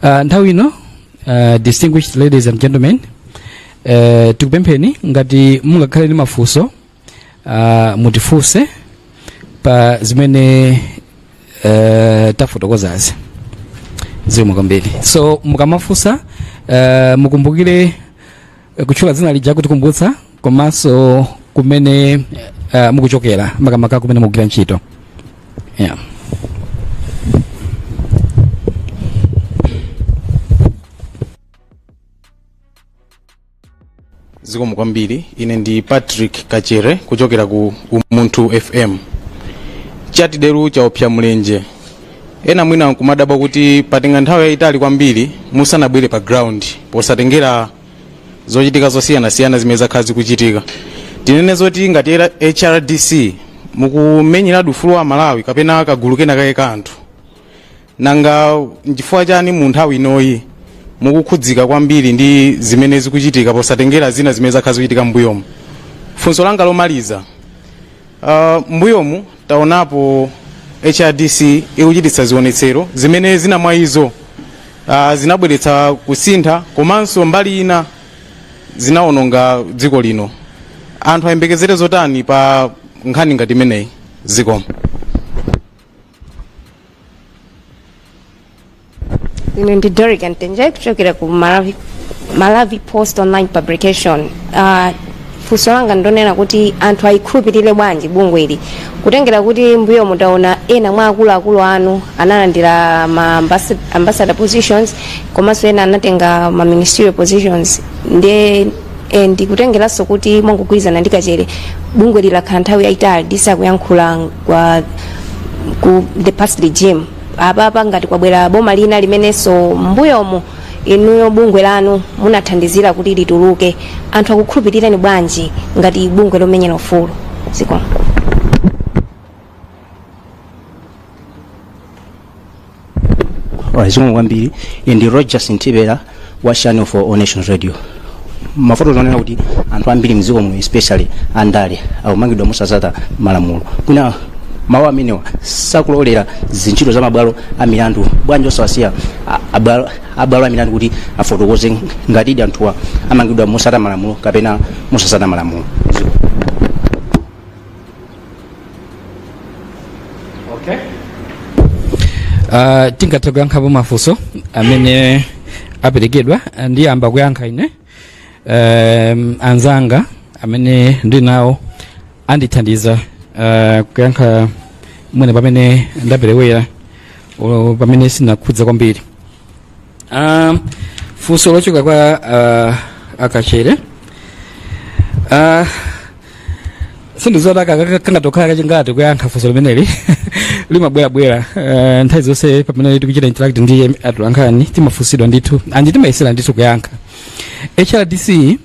Nthawi ino, distinguished ladies and gentlemen, tikupempheni ngati mungakhale ndi mafunso, mutifunse pa zimene tafotokozazi. Zikomo kwambiri. So mukamafunsa, mukumbukire kutchula dzina lija kutikumbutsa, komanso kumene mukuchokera, makamaka kumene mukugwira ntchito, yeah. Zikomo kwambiri. Ine ndi Patrick Kachere kuchokera ku Umunthu FM. Chatideru chaopsa mlenje. Ena mwina nkumadabwa kuti patenga nthawi yayitali kwambiri musanabwere pa ground, posatengera zochitika zosiyanasiyana zimene zakhala zikuchitika. Tinene zoti ngati HRDC mukumenyeradi ufulu wa Malawi kapena kagulu kena kake ka anthu? Nanga nchifukwa chani mu nthawi inoyi mukukhudzika kwambiri ndi zimene zikuchitika, posatengera zina zimene zakhala zikuchitika m'mbuyomu? Funso langa lomaliza, m'mbuyomu taonapo HRDC ikuchititsa zionetsero zimene zina mwa izo zinabweretsa kusintha, komanso mbali ina zinawononga dziko lino. Anthu ayembekezere zotani pa nkhani ngati imeneyi? Zikomo. Ine ndi Dorican Tenje kuchokera ku Malawi Post Online Publication. Funso langa ndonena kuti anthu ayikhulupirire bwanji bungwe ili, kutengera kuti mbuyo mutaona ena mwa akuluakulu anu analandira ma ambassador positions, komanso ena anatenga ma ministerial positions, ndiye ndikutengeranso kuti mongogwirizana ndi Kachere, bungwe lakhala nthawi yayitali lisakuyankhula kwa ku the past regime. Apapa ngati kwabwera boma lina limenenso mbuyomu inuyo bungwe lanu munathandizira kuti lituluke, anthu akukhulupirireni bwanji ngati bungwe lomenyera ufulu? Zikomo. Alright, zikomo kwambiri. Ine ndi Rogers Ntibera wa Channel for All Nations Radio. Mafoto zonena kuti anthu ambiri mdziko muno, especially andale, akumangidwa mosatsata malamulo. Mwina mawu amenewa sakulolera zintchito za mabwalo a milandu. Bwanji osawasiya abwalo a milandu kuti afotokoze ngatidi anthuwa amangidwa motsata malamulo kapena mosatsata malamulo? Zikomo. Okay. Tingathe kuyankhapo mafunso amene aperekedwa. Ndiyamba kuyankha ine, anzanga amene ndili nawo andithandiza kuyankha mwene pamene ndaperewera, pamene sinakhudza kwambiri. Funso lochoka kwa Akachere, sindizoti kangatokhala kachingati kuyankha funso limeneli. Limabwerabwera nthawi zonse pamene tikuchita interact ndi atolankhani, timafunsidwa ndithu and timayesera ndithu kuyankha. HRDC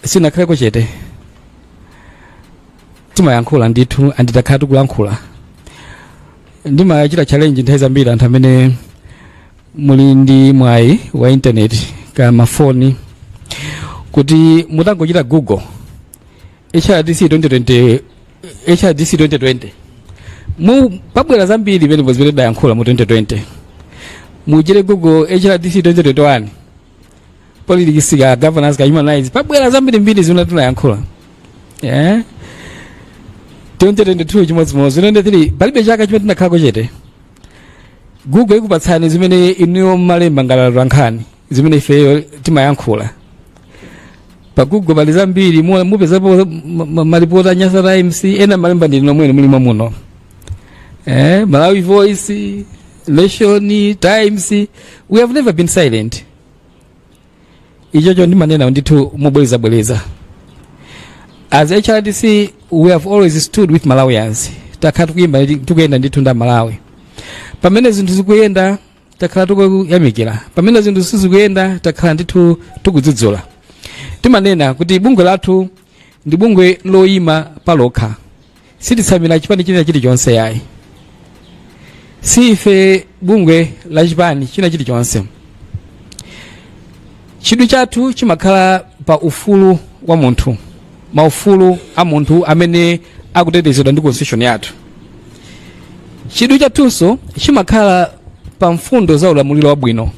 sinakhaleko chete, timayankhula ndithu and takhala tikulankhula. Ndimachita challenge nthawi zambiri anthu amene muli ndi mwayi wa internet ka mafoni kuti mutangochita Google HRDC 2020, HRDC 2020, mu pabwera zambiri pamenepo zimene tidayankhula mu 2020. Muchite Google HRDC 2021 politics ka governance ka human rights, pabwera zambirimbiri zimene tinayankhula, yeah? 2022 chimodzimodzi, 2023, palibe chaka chimene tinakhalako chete. Google ikupatsani zimene inuyo mmalemba ngati atolankhani, zimene ifeyo timayankhula. Pa Google pali zambiri, mupezapo malipoti a Nyasa Times, ena malemba ndi nomwene mulimo muno, Malawi Voice, Nation, Times. We have never been silent. Ichocho ndimanena ndithu mobwerezabwereza. As HRDC we have always stood with Malawians. Takhala tikuyimba, tikuyenda ndithu nda Malawi. Pamene zinthu zikuyenda takhala tikuyamikira, pamene zinthu sizikuyenda takhala ndithu tikudzudzula. Timanena kuti bungwe lathu ndi bungwe loyima palokha, sititsamira chipani china chilichonse yayi, si ife bungwe la chipani china chilichonse. Chidwi chathu chimakhala pa ufulu wa munthu, maufulu a munthu amene akutetezedwa ndi constitution yathu. Chidwi chathunso chimakhala pa pa mfundo za ulamuliro wabwino,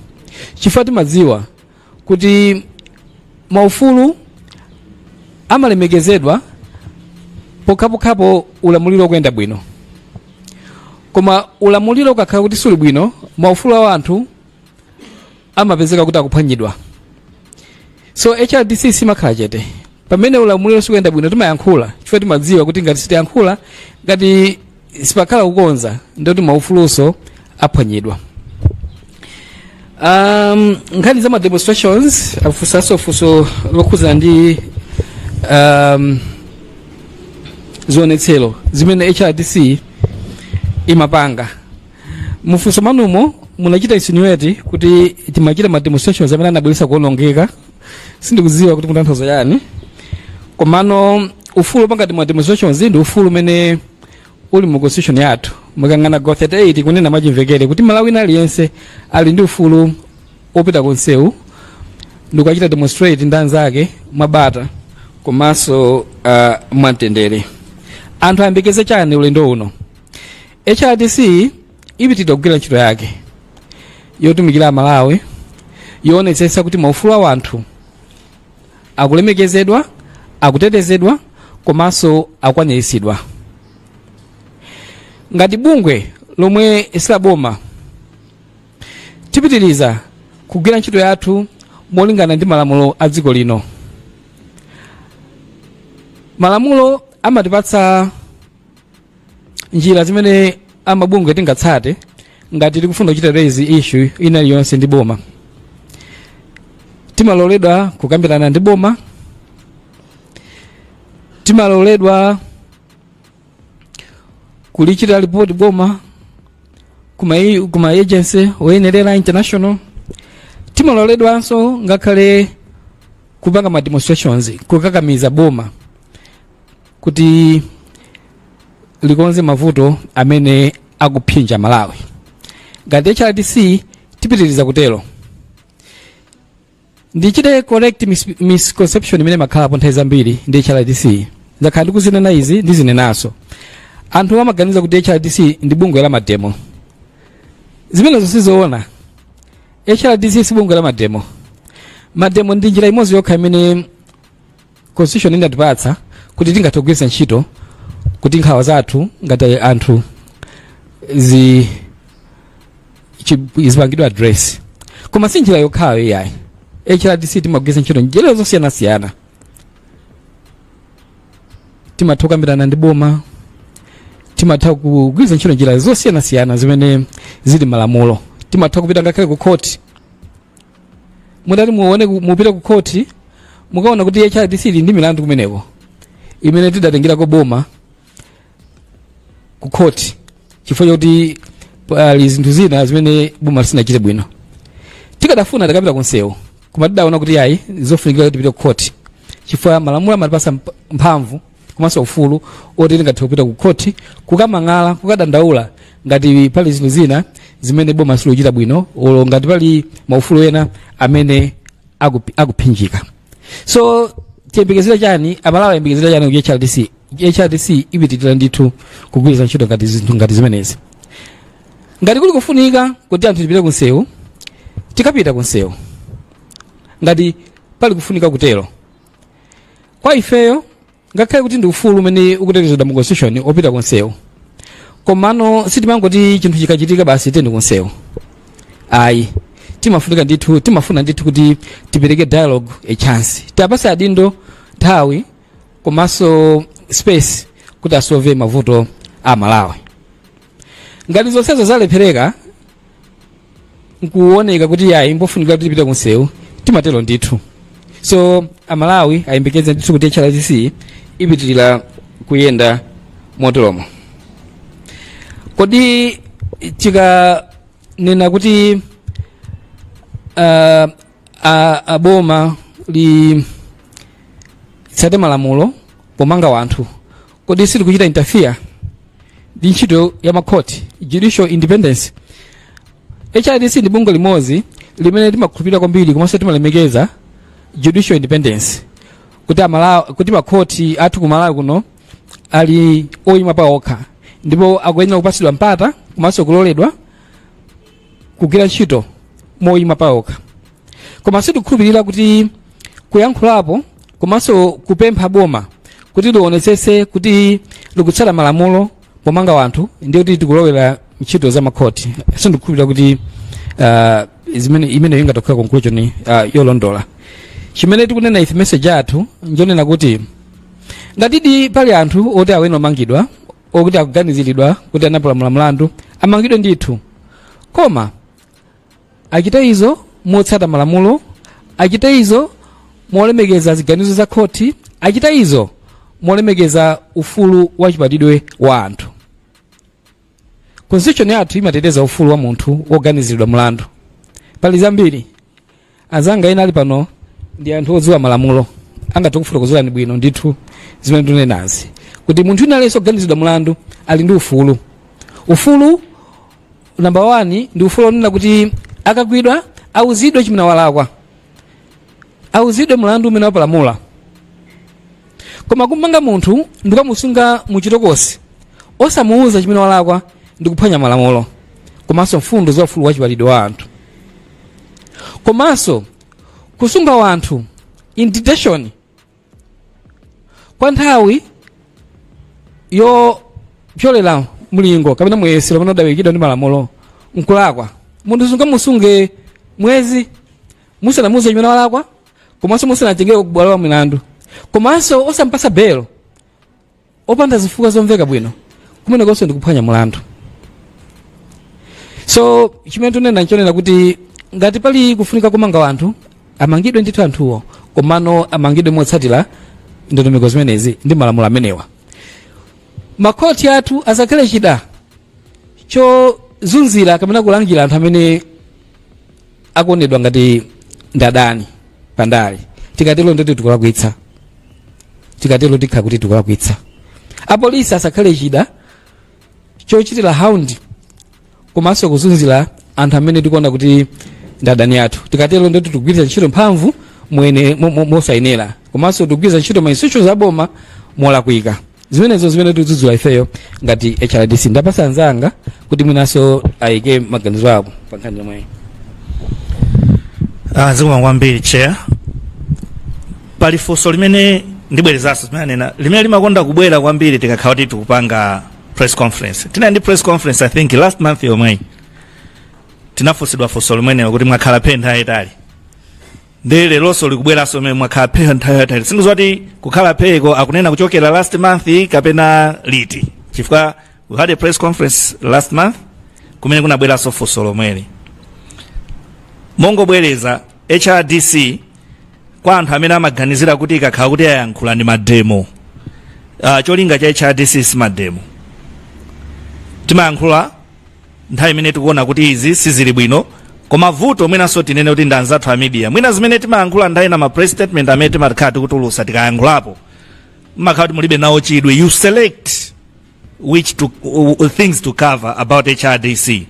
chifukwa timadziwa kuti maufulu amalemekezedwa pokhapokhapo ulamuliro ukuyenda bwino. Koma ulamuliro ukakhala kuti suli bwino, maufulu a anthu amapezeka kuti akuphwanyidwa. So HRDC simakhala chete pamene ulamuliro sikuyenda bwino. Timayankhula chifukwa timadziwa kuti ngati sitiyankhula, ngati sipakhala kukonza, ndikuti maufuluso aphwanyidwa. Nkhani za ma demonstrations, afunsanso funso lokhudzana ndi zionetsero zimene HRDC imapanga. Mufunso manumo munachita insinuate kuti timachita ma demonstrations amene anabweretsa kuonongeka. Sindikudziwa kuti mutanthauza chani, komano ufulu opanga ma demonstrations ndi ufulu umene uli mu constitution yathu. Mukayang'ana gawo 38, kunena mwachimvekere kuti Malawi aliyense ali ndi ufulu opita kunsewu ndikukachita demonstrate ndi anzake mwabata komanso mwamtendere. Anthu ayembekeze chani ulendo uno? HRDC ipitirira kugwira ntchito yake yotumikira Amalawi, yoonetsetsa kuti maufulu a anthu akulemekezedwa, akutetezedwa komanso akwaniritsidwa. Ngati bungwe lomwe silaboma, tipitiriza kugwira ntchito yathu molingana ndi malamulo a dziko lino. Malamulo amatipatsa njira zimene amabungwe tingatsate ngati tikufuna kuchita raise issue ina iliyonse ndi boma. Timaloledwa kukambirana ndi boma, timaloledwa kulichita report boma kuma agency oyenerera international, timaloledwanso ngakhale kupanga ma demonstrations kukakamiza boma kuti likonze mavuto amene akuphinja Malawi. Ngati HRDC tipitiriza kutero. Ndichite correct misconception imene makhalapo nthawi zambiri ndi HRDC. Ndakhala ndikuzinena izi, ndizinenanso. Anthu amaganiza kuti HRDC ndi bungwe la mademo. Zimenezo sizoona. HRDC si bungwe la mademo. Mademo ndi njira imodzi yokha imene constitution inatipatsa kuti tingathe kugwiritsa ntchito kuti nkhawa zathu ngati anthu zipangidwe address, koma si njira yokhayo iyayi. HRDC timagwiritsa ntchito njira zosiyanasiyana. Timatha kukambirana ndi boma, timatha kugwiritsa ntchito njira zosiyanasiyana zimene zili malamulo, timatha kupita ngakhale ku khoti. Mudati muone mupite ku khoti, mukaona kuti HRDC ili ndi milandu kumeneko imene tidatengerako boma ku khoti chifukwa chakuti pali zinthu zina zimene boma lisinachite bwino. Tikadafuna tikapita kunsewu, koma tidaona kuti ayi, zofunikira kuti tipite ku khoti chifukwa malamulo amatipasa mphamvu komanso ufulu oti tingathe kupita ku khoti kukamang'ala, kukadandaula ngati pali zinthu zina zimene boma silikuchita bwino olo ngati pali maufulu ena amene akuphinjika. So tiyembekezere chani? Amalawi ayembekezere chani ku HRDC? HRDC ipitirira ndithu kugwiritsa ntchito ngati zinthu ngati zimenezi. Ngati kuli kufunika kuti anthu tipite kunsewu, tikapita kunsewu ngati pali kufunika kutero. Kwa ifeyo, ngakhale kuti ndi ufulu umene ukutetezedwa mu constitution opita kunsewu, komano sitimangoti chinthu chikachitika basi tiyeni kunsewu, ayi. Timafunika ndithu, timafuna ndithu kuti tipereke dialogue a chance, tiapase adindo nthawi komanso space kuti asolve mavuto a Malawi. Ngati zonsezo zalephereka, nkuoneka kuti yayi, mpofunika kuti tipite kunsewu, timatero ndithu. So Amalawi ayembekeze ndithu kuti HRDC ipitirira kuyenda moteromo. Kodi tikanena kuti aboma litsate malamulo pomanga wanthu, kodi sitikuchita interfere ndi ntchito ya makhoti, judicial independence? HRDC ndi bungwe limodzi limene timakhulupirira kwambiri komanso timalemekeza judicial independence, kuti Amalawi, kuti makhoti athu ku Malawi kuno ali oyima pa okha ndipo akuyenera kupatsidwa mpata komanso kuloledwa Kugwira ntchito moyima payokha, koma sitikukhulupirira kuti kuyankhulapo komanso kupempha boma kuti lionetsetse kuti likutsata malamulo pomanga wanthu ndiye kuti tikulowera ntchito za makhoti. Sindikukhulupirira kuti zimene imeneyo ingatokhala conclusion yolondola. Chimene tikunena ife, message yathu njonena kuti ngatidi pali anthu oti awene omangidwa, okuti akuganiziridwa kuti anapalamula mlandu, amangidwe ndithu, koma achite izo motsata malamulo, achite izo molemekeza ziganizo za khoti, achite izo molemekeza ufulu wachibadwidwe wa anthu. Constitution yathu imateteza ufulu wa munthu woganiziridwa mlandu. Pali zambiri, anzanga ena ali pano ndi anthu odziwa malamulo, angathe kufotokozerani bwino ndithu zimene tikunenazi, kuti munthu wina aliyense oganiziridwa mlandu ali ndi ufulu. Ufulu number 1 ndi ufulu onena kuti akagwidwa auzidwe chimene walakwa, auzidwe mlandu umene wapalamula. Koma kumanga munthu ndikukamusunga muchitokosi osamuuza chimene walakwa ndi kuphwanya malamulo komanso mfundo za ufulu wachibadwidwe wa anthu. Komanso kusunga wanthu in detention kwa nthawi yopyolera mlingo kapena muyesero umene udayikidwa ndi malamulo nkulakwa. Munthu sungamusunge mwezi musanamuuze chimene walakwa, komanso musanamtengere kubwalo la milandu, komanso osampasa belo opanda zifukwa zomveka bwino, kumenekonso ndikuphwanya mlandu. So chimene tunena nchonena kuti ngati pali kufunika kumanga wanthu, amangidwe ndithu anthuwo, komano amangidwe motsatira ndondomeko zimenezi ndi malamulo amenewa. Makhoti athu asakhale chida chozunzira kapena kulangira anthu amene akuonedwa ngati ndadani pandale. Tikatero ndoti tikulakwitsa, tikatero tikhala kuti tikulakwitsa. Apolisi asakhale chida chochitira hound komanso kuzunzira anthu amene tikuona kuti ndi adani athu. Tikatero ndoti tikugwiritsa ntchito mphamvu mosayenera, komanso tikugwiritsa ntchito ma institutions aboma molakwika. Zimenezo zimene tikudzudzula ifeyo ngati HRDC. Ndapasa anzanga kuti mwinanso ayike maganizo awo pa nkhani yomweyi. Zikomo kwambiri, Chair. Pali funso limene ndibwerezanso zimene anena, limene limakonda kubwera kwambiri tikakhala kuti tikupanga press conference. Tinali ndi press conference, I think last month yomweyi, tinafunsidwa funso limenelo kuti mwakhala phe nthawi yayitali, ndi leronso likubweranso limene mwakhala phe nthawi yayitali. Sindidziwa kuti kukhala pheko akunena kuchokera last month kapena liti, chifukwa we had a press conference last month kumene kunabweranso funso lomweli. Mongobwereza, HRDC, kwa anthu amene amaganizira kuti ikakhala kuti ayankhula ndi mademo, cholinga cha HRDC si mademo. Timayankhula nthawi imene tikuona kuti izi sizili bwino. Koma vuto mwinanso tinene kuti ndi anzathu a media, mwina zimene timayankhula nthawi na ma press statement amene timakhala tikutulusa, tikayankhulapo mmakhala kuti mulibe nawo chidwi. You select which things to cover about HRDC.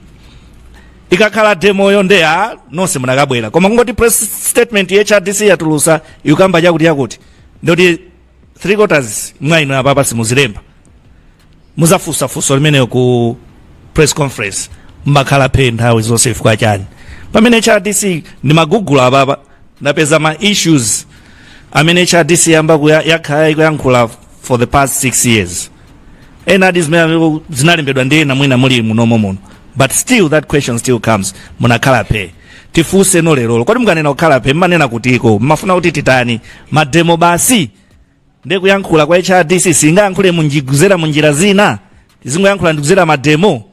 Ikakhala demoyo nde a nonse munakabwera, koma kungoti press statement ya HRDC yatulusa ikukamba chakuti yakuti, ndoti three quarters mwa inu apapa simuzilemba, muzafunsa funso limeneyo ku press conference: mmakhala phe nthawi zonse chifukwa chani? Pamene HRDC, ndimagugula apapa, ndapeza ma issues amene HRDC yamba yakhala ikuyankhula for the past 6 years. Ena adi zimene zinalembedwa ndi ena mwina muli munomo muno, but still that question still comes: munakhala phe. Tifunse no lerolo, kodi mukanena kukhala phe mmanena kutiko? Mmafuna kuti titani? Mademo basi? Ndiye kuyankhula kwa HRDC singayankhule kuzera munjira zina, tizingoyankhula ndikuzera mademo?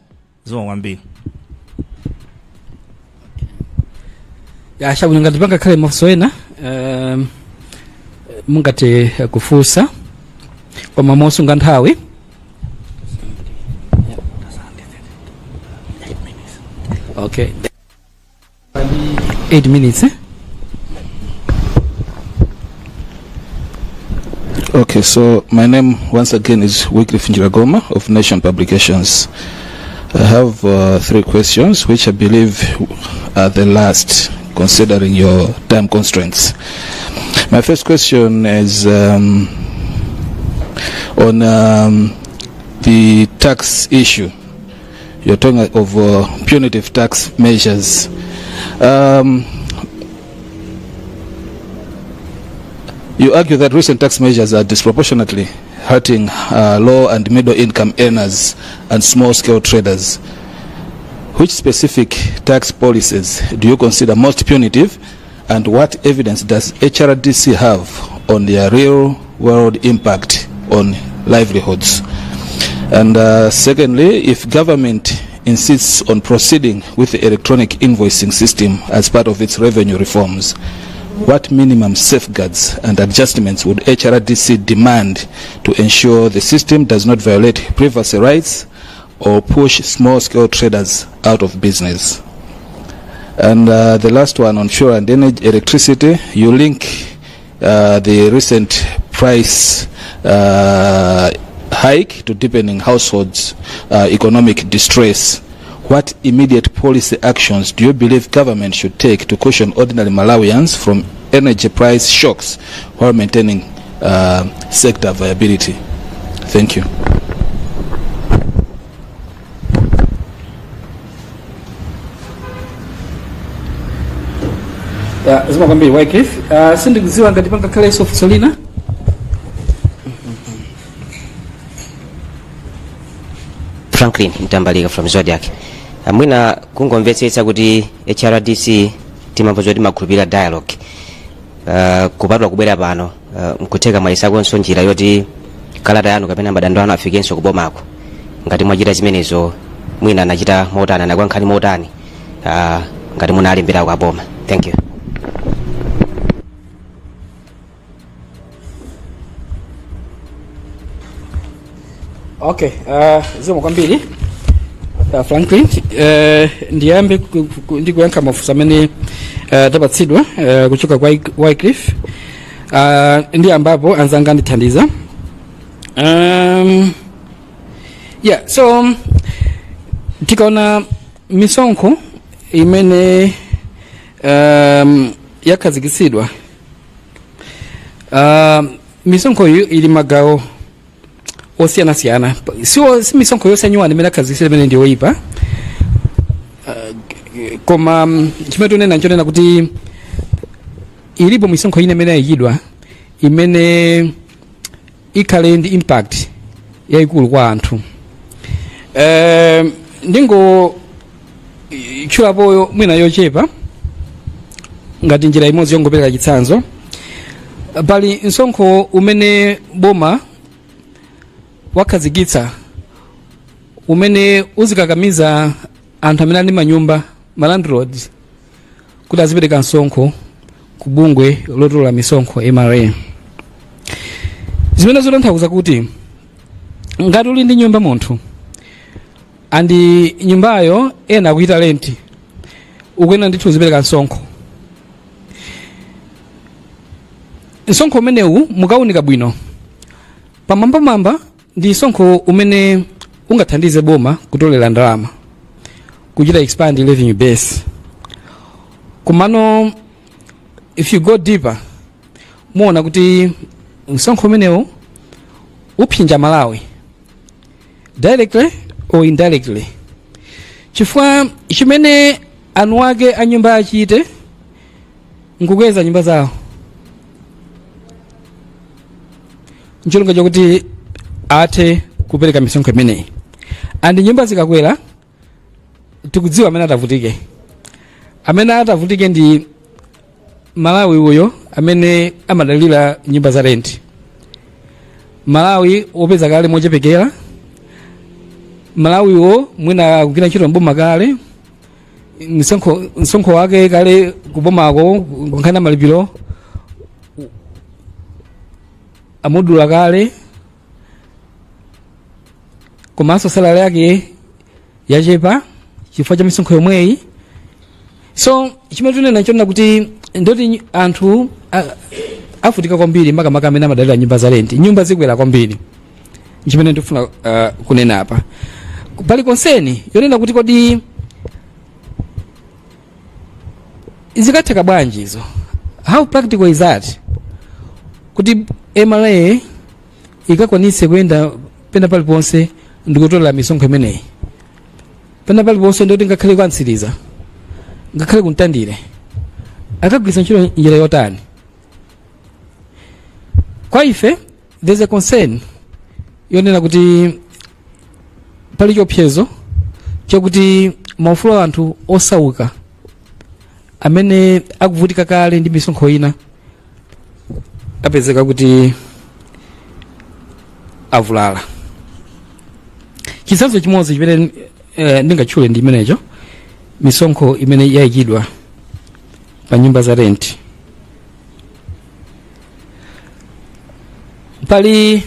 Zikomo kwambiri. Ya, chabwino. Ngati pangakhale mafunso ena, mungathe kufunsa, koma mosunga nthawi. Okay, 8 minutes, eh? Okay, so my name once again is Wycliffe Njiragoma of Nation Publications. I have three questions, which I believe are the last, considering your time constraints. My first question is on the tax issue. You're talking of punitive tax measures. You argue that recent tax measures are disproportionately hurting low and middle income earners and small scale traders. Which specific tax policies do you consider most punitive, and what evidence does HRDC have on their real world impact on livelihoods? And secondly, if government insists on proceeding with the electronic invoicing system as part of its revenue reforms, what minimum safeguards and adjustments would HRDC demand to ensure the system does not violate privacy rights or push small-scale traders out of business? And the last one on fuel and energy, electricity, you link the recent price hike to deepening households' economic distress. What immediate policy actions do you believe government should take to cushion ordinary Malawians from energy price shocks while maintaining sector viability? Thank you. Ya, zikomo kwambiri Wycliffe. Sindikudziwa ngati pangakhalenso funso lina. Franklin Mtambalika from Zodiak. Mwina kungomvetsetsa kuti HRDC timamva zoti makhulupirira dialogue, kupatula kubwera pano, nkutheka mwayisakonso njira yoti kalata yanu kapena madando anu afikenso kubomako. Ngati mwachita zimenezo, mwina anachita motani, anakuyankhani motani, ngati munalembera kwa boma? Thank you. Okay, zikomo kwambiri Franklin. Ndiyambe ndi kuyankha mafunso amene tapatsidwa kuchoka kwa Wycliffe, ndi ambapo anzanga andithandiza. Yeah, so tikaona misonkho imene yakhazikitsidwa, misonkho iyi ili magawo osiyanasiyana. Siwo si misonkho yosanyuwani imene akhazikitsidwa imene ndi yoyipa, koma chimene tunena nchonena kuti ilipo misonkho ina imene yayikidwa imene ikhale ndi impact yayikulu kwa anthu. Ndingo tchulapo mwina yochepa ngati njira imodzi yongopereka chitsanzo. Pali msonkho umene boma wakhazikitsa umene uzikakamiza anthu amene ali ndi manyumba, ma landlords, kuti azipereka msonkho ku bungwe lotola misonkho, MRA, zimene zotanthauza kuti ngati uli ndi nyumba munthu and nyumbayo ena akuchita rent, ukuyenera ndithu uzipereka msonkho. Msonkho umenewu mukaunika bwino pamwambamwamba ndi msonkho umene ungathandize boma kutolera ndalama, kuchita expand revenue base. Komano if you go deeper, muona kuti msonkho umenewu upsinja Malawi directly or indirectly, chifukwa chimene eni ake a nyumba achite nkukweza nyumba zawo ncholinga chokuti athe kupereka misonkho imeneyi. And nyumba zikakwera, tikudziwa amene atavutike. Amene atavutike ndi Malawi uyo amene amadalira nyumba za rent, Malawi wopeza kale mochepekera, Malawiwo mwina akugwira ntchito mboma kale, msonkho wake kale kubomako nkhani malipiro amudula kale, komanso salary yake yachepa chifukwa cha misonkho yomweyi. So chimene tunena nchonena kuti ndoti anthu avutika kwambiri, makamaka amene amadalira nyumba za rent. Nyumba zikwera kwambiri, chimene ndifuna kunena apa, pali concern yonena kuti kodi zikatheka bwanji izo? How practical is that kuti MRA ikakwanitse kuyenda pena paliponse ndikutolera misonkho imeneyi? Pena paliponse, ndoti ngakhale kwa Mtsiriza, ngakhale kuMtandire, akagwiritsa ntchito njira yotani? Kwa ife there's a concern yonena kuti pali chiopsezo chakuti maufulu a anthu osauka amene akuvutika kale ndi misonkho ina apezeka kuti avulala. Chitsanzo chimodzi chimene ndingatchule ndi imenecho, misonkho imene yayikidwa pa nyumba za rent. Pali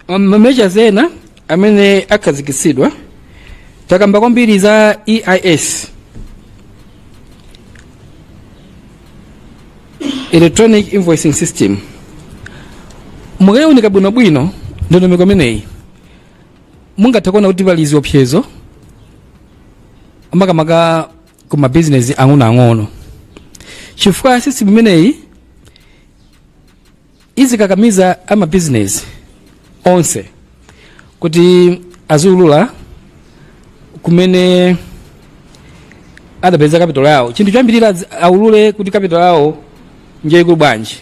ma measures ena amene akhazikitsidwa. Takamba kwambiri za EIS, electronic invoicing system. Mukayunika bwinobwino ndondomeko imeneyi, mungathe kuona kuti pali ziopsezo, makamaka ku mabizinesi ang'onoang'ono, chifukwa system imeneyi izikakamiza amabizinesi onse kuti aziulula kumene adapeza capital yawo. Chinthu choyambirira, aulule kuti capital yawo njeyikulu bwanji,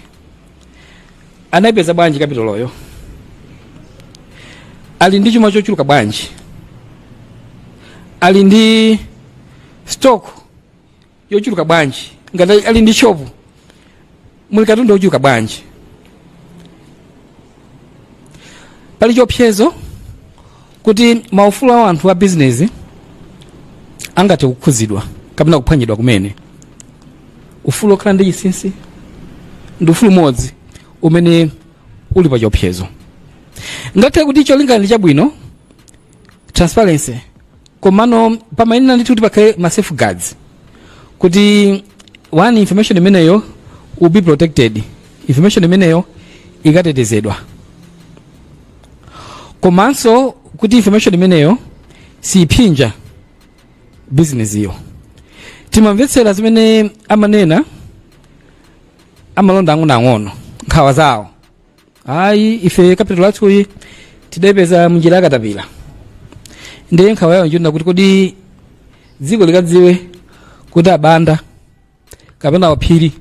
anayipeza bwanji capital-yo, ali ndi chuma chochuluka bwanji, ali ndi stock yochuluka bwanji, ngati ali ndi shop muli katundu wochuluka bwanji. Pali chiopsezo kuti maufulu a anthu a bizinesi angathe kukhudzidwa kapena kuphwanyidwa kumene. Ufulu okhala ndi chinsinsi ndi ufulu umodzi umene uli pa chiopsezo. Ngakhale kuti cholinga ndi chabwino, transparency, komano pamayenera ndithu kuti pakhale ma safeguards kuti one, information imeneyo will be protected, information imeneyo ikatetezedwa, komanso kuti information imeneyo siyiphinja business iyo. Timamvetsera zimene amanena amalonda ang'onoang'ono, nkhawa zawo: "Ayi, ife capital yathuyi tidayipeza munjira yakatapira." Ndiye nkhawa yawo nchonena kuti kodi dziko likadziwe kuti abanda kapena waphiri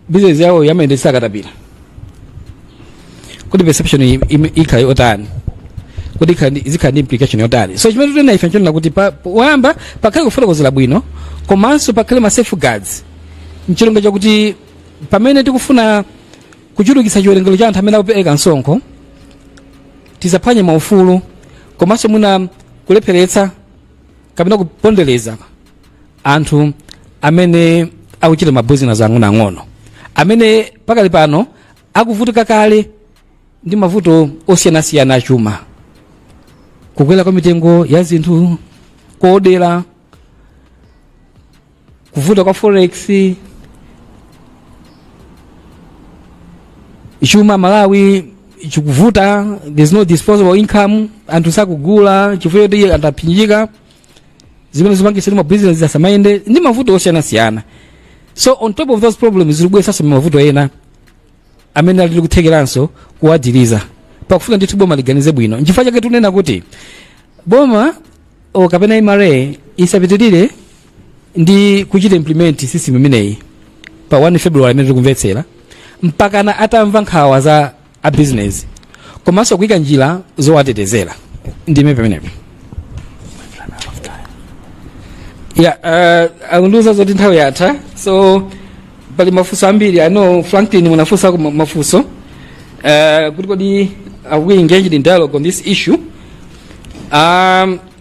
bizinesi yawo yamayendetsa akatapira, kuti perception ikhala yotani? Kuti izikhala ndi implication yotani? So chimene tinena ife nchonena kuti poyamba pakhale kufotokozera bwino, komanso pakhale ma safeguards, ncholinga chakuti pamene tikufuna kuchulukitsa chiwerengero cha anthu amene akupereka msonkho, tisaphwanye maufulu komanso mwina kulepheretsa kapena kupondereza anthu amene akuchita mabizinesi ang'onoang'ono, amene pakali pano akuvutika kale ndi mavuto osiyanasiyana achuma, kukwera kwa mitengo ya zinthu kodera, kuvuta kwa forex, chuma Malawi chikuvuta, there's no disposable income, anthu sakugula chifukwa choti anthu aphinjika, zimene zimapangitsa kuti mabizinesi asamayende, ndi mavuto osiyanasiyana. So on top of those problems zikubweretsanso mavuto ena amene ali kuthekeranso kuwadiriza. Pakufuna ndithu boma liganize bwino. Nchifukwa chake tunena kuti boma o kapena MRA isapitirire ndi kuchita implement system imeneyi pa 1 February imene tikumvetsera, mpakana atamva nkhawa za a business komanso kuyika njira zowatetezera. Ndime pamenepo ya akundiuza zoti nthawi yatha. So pali mafunso ambiri. I know Franklin munafunsa mafunso kuti kodi are we engaged in dialogue on this issue?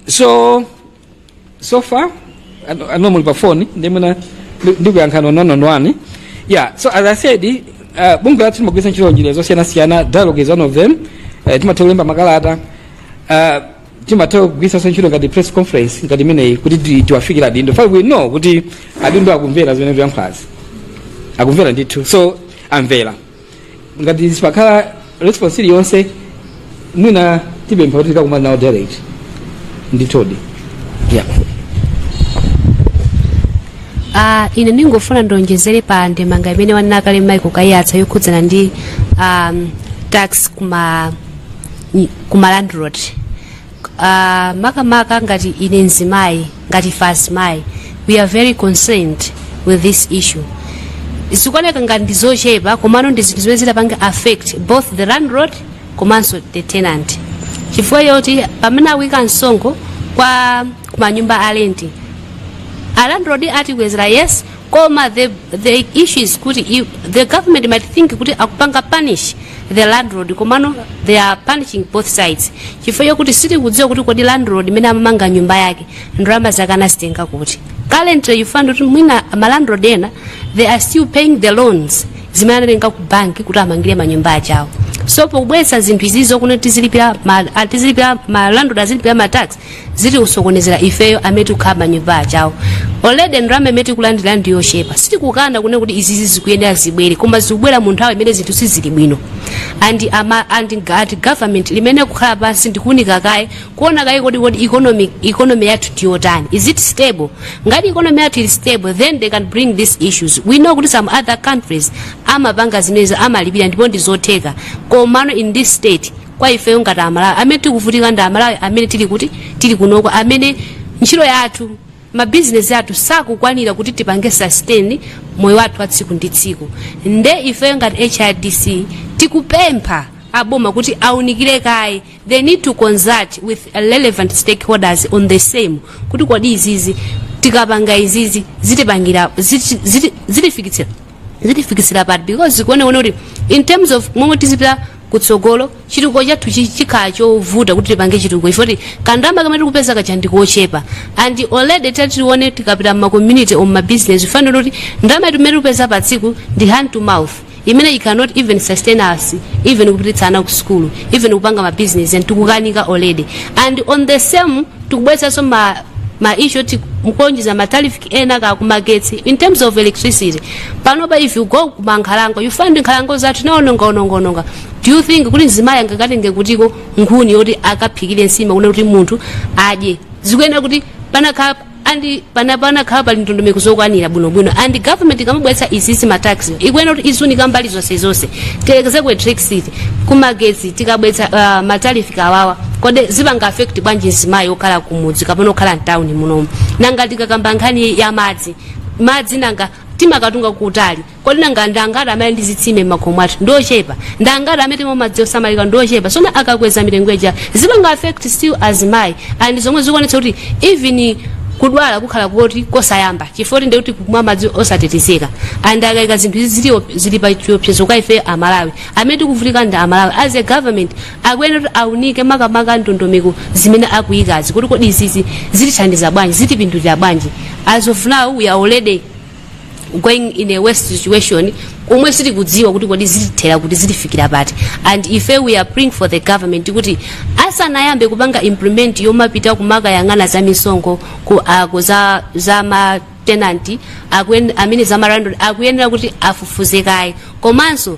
So far I know muli pa phone, ndi mwina ndikuyankhani one on one. Yeah, so as I said, bungwe lathu limagwiritsa ntchito njira zosiyanasiyana. Dialogue is one of them. Timatha kulemba makalata, timatha kugwiritsanso ntchito ngati press conference ngati imeneyi kuti tiwafikire adindo. For we know kuti adindo akumvera zimene tikuyankhulazi, akumvera ndithu. So amvera, ngati sipakhala response iliyonse, mwina tipempha kuti tikakumana nawo direct ndithudi, yeah. Ine ndingofuna ndionjezere pa ndemanga imene wanena kale Michael Kaiyatsa yokhudzana ndi tax kuma Kuma landlord, makamaka ngati ine mzimayi, ngati ife azimayi, we are very concerned with this issue. Zikuoneka ngati ndi zochepa, komano ndi zinthu zimene zitapanga affect both the landlord komanso the tenant, chifukwa choti pamene akuyika msonkho kwa kumanyumba a rent, a landlord atikwezera, yes, koma the issue is kuti the government might think kuti akupanga punish the landlord, komano they are punishing both sides, chifukwa chokuti sitikudziwa kuti kodi landlord imene amamanga nyumba yake ndalama zake anazitenga kuti. Currently you find kuti mwina ma landlord ena, they are still paying the loans zimene anatenga ku banki kuti amangire manyumba achawo. So pokubweretsa zinthu izizo kuno tizilipira ma, tizilipira, ma landlord azilipira ma tax, ziti kusokonezera ifeyo amene tikukhala manyumba achawo. Already ndalama imene tikulandira ndiyochepa. Sitikukana kune kuti izizi zikuyenera zibwere, koma zikubwera mu nthawi imene zinthu sizili bwino, and ngati government limene kukhala pansi ndikuunika kaye, kuona kaye kodi economy yathu ndiyotani, is it stable? Ngati economy yathu ili stable, then they can bring these issues. We know kuti some other countries amapanga zimenezo, amalipira, ndipo ndizotheka. Komano in this state, kwa ifeyo ngati Amalawi amene tikuvutika ndi Amalawi amene tili kuti tili kunoko, amene ntchito yathu, mabizinesi athu sakukwanira kuti tipange sustain moyo wathu wa tsiku ndi tsiku. Nde ifeyo ngati HRDC tikupempha aboma kuti aunikire kaye. They need to consult with relevant stakeholders on the same, kuti kodi izizi tikapanga izizi zitipangira zitifikitsira pati, because zikuonekana kuti in terms of momwe tizipita kutsogolo, chitukuko chathu chikhala chovuta kuti tipange chitukuko, ifoti kandalama kamene tikupeza kacha ndikochepa. And already tatione tikapita mma community or ma business, ifanira kuti ndalama imene tikupeza pa tsiku ndi hand to mouth, imene you cannot even sustain us, even kupititsa ana ku school, even kupanga ma business, and tikukanika already. And on the same, tikubweretsanso ma issue ti mukuonjeza ma tariff ena ka kumagetsi in terms of electricity. Panopa if you go kumankhalango, you find nkhalango zathu naononga ononga ononga. Do you think kuti mzimayi angakatenge kutiko nkhuni yoti akaphikire nsima kuna kuti munthu adye? Zikuyenera kuti panakhala and panakhala pali ndondomeko zokwanira bwinobwino, and government ikamabweretsa izizi, ma tax, ikuyenera kuti izunika mbali zonse zonse. Tiyerekeze ku electricity, kumagetsi, tikabweretsa ma tariff kawawa, kodi zipanga affect bwanji mzimayi okhala kumudzi kapena okhala mtawuni munomu? Nanga tikakamba nkhani ya madzi, madzi nanga timakatunga kutali. Kodi nanga ndangati amene ndi zitsime m'makomo athu? Ndochepa. Ndangati amene timamwa madzi osamalika? Ndochepa. So akakweza mitengo ija, zipanga affect still azimayi, and zomwe zikuonetsa kuti even kudwala kukhala kuti kosayamba, chifukwa ndi kuti kumwa madzi osatetezeka. And akayika zinthu izi zili pa chiopsezo kwa ife Amalawi. Amene tikuvutika ndi Amalawi. As a government akuyenera kuti aunike makamaka ndondomeko zimene akuyikazi, kuti kodi izizi zitithandiza bwanji, zitipindulira bwanji? As of now we are already going in a worse situation omwe sitikudziwa kuti kodi zitithera kuti zitifikira pati. And ife we are praying for the government kuti asanayambe kupanga implement yomapita kumakayang'ana za misonkho ku za ma tenant amene za ma landlord, akuyenera kuti afufuze kaye. Komanso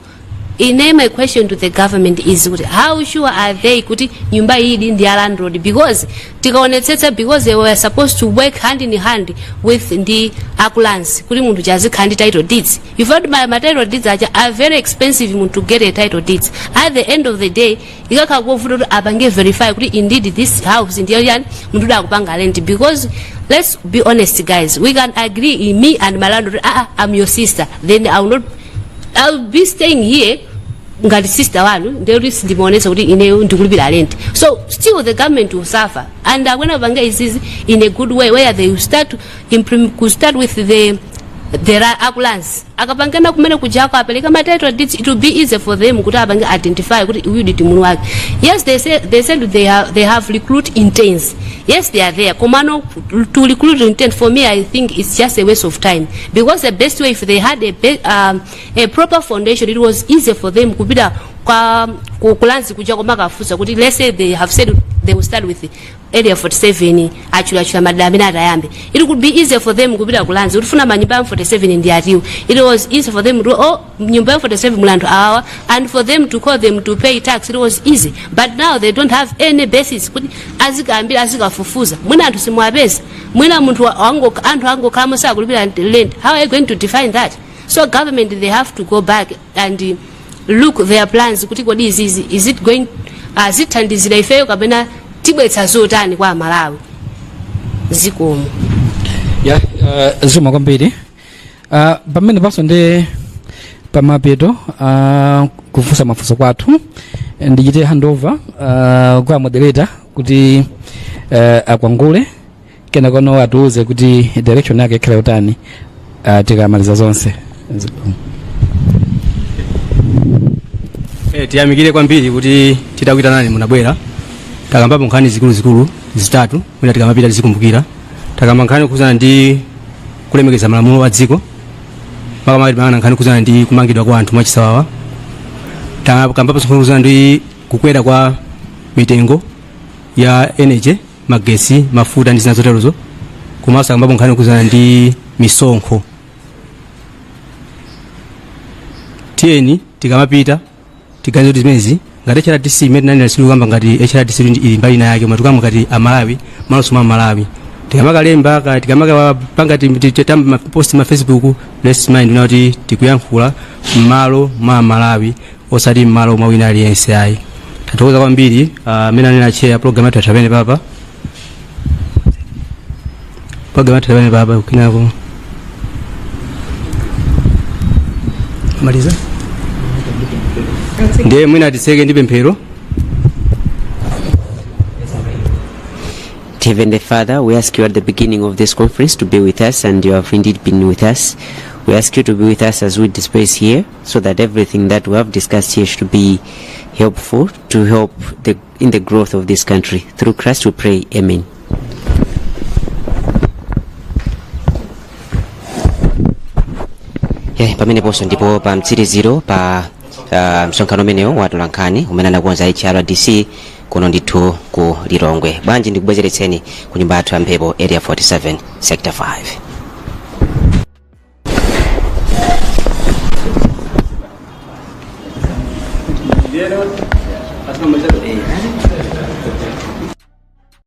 ine my question to the government is kuti how sure are they kuti nyumba iyi ndi ya landlord? Because tikaonetsetsa, because they were supposed to work hand in hand with ndi aku Lands kuti munthu chazikhala ndi title deeds. You find ma title deeds aja are very expensive. Munthu to get a title deeds, at the end of the day ikakhala kovuta kuti apange verify kuti indeed this house ndiyo yani munthu akupanga rent. Because let's be honest, guys, we can agree in me and my landlord, "Ah, ah, I'm your sister, then I will not, I'll be staying here ngati sister wanu," ndekuti sindimaonetsa kuti ineyo ndikulipira rent. So still the government will suffer, and akwena panga izizi in a good way where they will start to implement, could start with the aku Lands. Akapangana kumene kujako, apereka ma title deeds, it will be easy for them kuti apange identify kuti uyu ndi mwini wake. Yes, they said they have recruit interns. Yes, they are there, komano to recruit intern, for me I think it's just a waste of time, because the best way, if they had a proper foundation, it was easy for them kupita kwa ku Lands kuja komakafunsa kuti, let's say they have said they will start with Area 47, achulachula madera amene atayambe, it could be easier for them kupita ku Lands kuti funa manyumba ya 47 ndi atiwo. It was easy for them to, "Oh, nyumba ya 47 muli anthu awawa," and for them to call them to pay tax, it was easy. But now they don't have any basis kuti azikayambira, azikafufuza. Mwina anthu simuwapeza, mwina munthu anthu angokhalamo sakulipira rent. How are you going to define that? So government, they have to go back and look their plans kuti kodi izizi is it going Azithandizira ifeyo kapena tibweretsa zotani kwa Amalawi? Zikomo. Ya, zikomo kwambiri. Pamene paso ndi pamapeto kufunsa mafunso kwathu, ndichite handover kwa moderator kuti akwangule, kenako atiuze kuti direction yake ikhala yotani tikamaliza zonse. Zikomo. Tiyamikire kwambiri kuti titakuitanani munabwera. Takambapo nkhani zikuluzikulu zitatu, mwina tikamapita tizikumbukira. Takamba nkhani kukhuzana ndi kulemekeza malamulo a dziko, makamaka timayang'ana nkhani kukhuzana ndi kumangidwa kwa anthu mwachisawawa. Takambaponso nkhani kukhuzana ndi kukwera kwa mitengo ya energy, magesi, mafuta ndi zina zoterozo. Komanso takambapo nkhani kukhuzana ndi misonkho. Tiyeni tikamapita tiganize kuti zimenezi ngati HRDC imene tinanena, sitikukamba ngati HRDC ili mbali ina yake, koma tikukamba ngati Amalawi, malonso mwa Amalawi. Tikamakalemba ka tikamakapanga tamba post ma Facebook, let's mind na kuti tikuyankhula m'malo mwa Amalawi, osati m'malo mwa wina aliyense ayi. Tathokoza kwambiri. Amene anena chair, program yathu yatha pamene papa. Program yathu pamene papa kwinako maliza, ndiye mwina titseke ndi pemphero. Heavenly Father, we ask you at the beginning of this conference to be with us, and you have indeed been with us. We ask you to be with us as we disperse here, so that everything that we have discussed here should be helpful to help in the growth of this country. Through Christ we pray. Amen. Yeah, pameneponso ndipo pa mtsiriziro pa msonkhano umenewo wa atolankhani umene anakonza HRDC kuno ndithu ku Lilongwe. Bwanji ndikubwezeretseni ku nyumba yathu ya mphepo, Area 47 Sector 5.